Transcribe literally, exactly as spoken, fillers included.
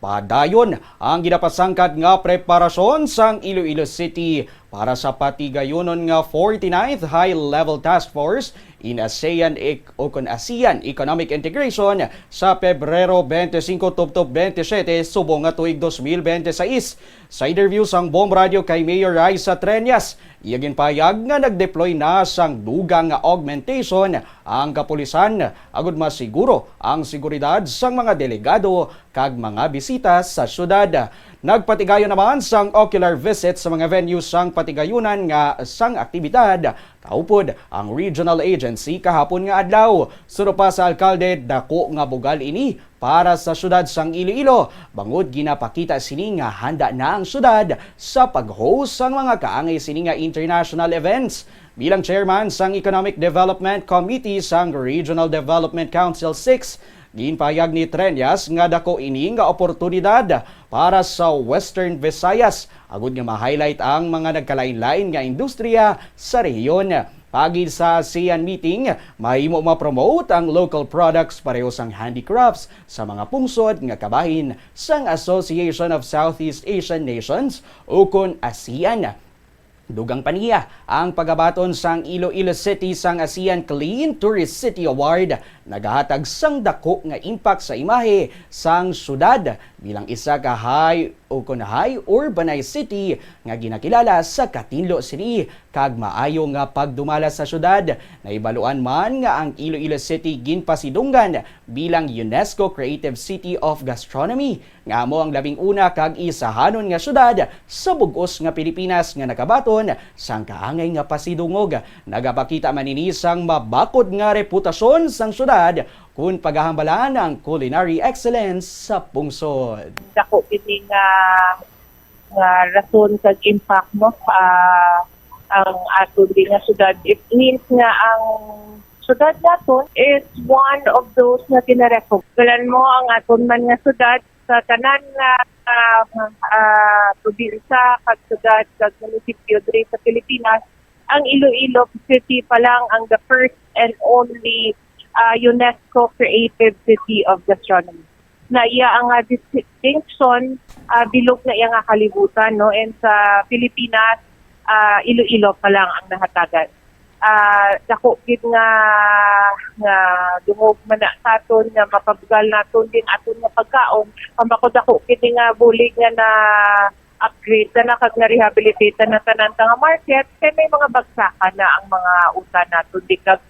Padayon ang ginapasangkad nga preparasyon sang Iloilo City para sa patigayunon nga forty-ninth High-Level Task Force in ASEAN Ec-, o kon ASEAN Economic Integration sa Pebrero twenty-five tubtob twenty-seven subong nga tuig twenty twenty-six. Sa interview sang Bomb Radio kay Mayor Raisa Treñas, iya ginpahayag nga nag-deploy na sang dugang nga augmentation ang kapulisan agud masiguro ang seguridad sang mga delegado kag mga bisita sa syudad. Nagpatigayon naman sang ocular visit sa mga venue sang patigayunan nga sang aktibidad kaupod ang regional agency kahapon nga adlaw. Suno pa sa alkalde, dako nga bugal ini para sa syudad sang Iloilo, bangod ginapakita sini nga handa na ang syudad sa pag-host sang mga kaangay sini nga international events. Bilang chairman sang Economic Development Committee sang Regional Development Council six, ginpahayag ni Treñas nga dako ini nga oportunidad para sa Western Visayas agud nga ma-highlight ang mga nagkalain-lain nga industriya sa rehiyon. Paagi sa ASEAN meeting, mahimo ma-promote ang local products pareho sang handicrafts sa mga pungsod nga kabahin sang Association of Southeast Asian Nations, ukon ASEAN. Dugang pa niya, ang pagabaton sang Iloilo City sang ASEAN Clean Tourist City Award nagahatag sang dako nga impact sa imahe sang syudad bilang isa ka high o kon high urbanized city nga ginakilala sa katinlo sini kag maayo nga pagdumala sa syudad. Nahibaluan man nga ang Iloilo City ginpasidunggan bilang UNESCO Creative City of Gastronomy, nga amo ang labing una kag isahanon nga syudad sa bug-os nga Pilipinas nga nakabaton sang kaangay nga pasidungog. Nagapakita man ini sang mabakod nga reputasyon sang syudad kon pagahambalan ang culinary excellence sa pungsod. Dako ini nga, nga rason kag impact, no? Ah, ang aton din nga syudad. It means nga ang syudad naton is one of those nga ginarecognize. Kalan mo ang aton man nga syudad sa tanan nga, ah, ah, probinsya kag syudad kag munisipyo diri sa Pilipinas, ang Iloilo City pa lang ang the first and only, ah, UNESCO Creative City of Gastronomy. Na iya ang, ah, distinction, ah, bilog na iya nga kalibutan, no? And sa Pilipinas, ah, Iloilo pa lang ang nahatagan. Ah, dako gid nga, nga dungog man na sa aton nga mapabugal naton din aton nga pagkaon. Ang bako dako gid nga bulig nga na upgrade na, na kag na-rehabilitate na tanan ta nga market, kay may mga bagsakan na ang mga utan naton di kag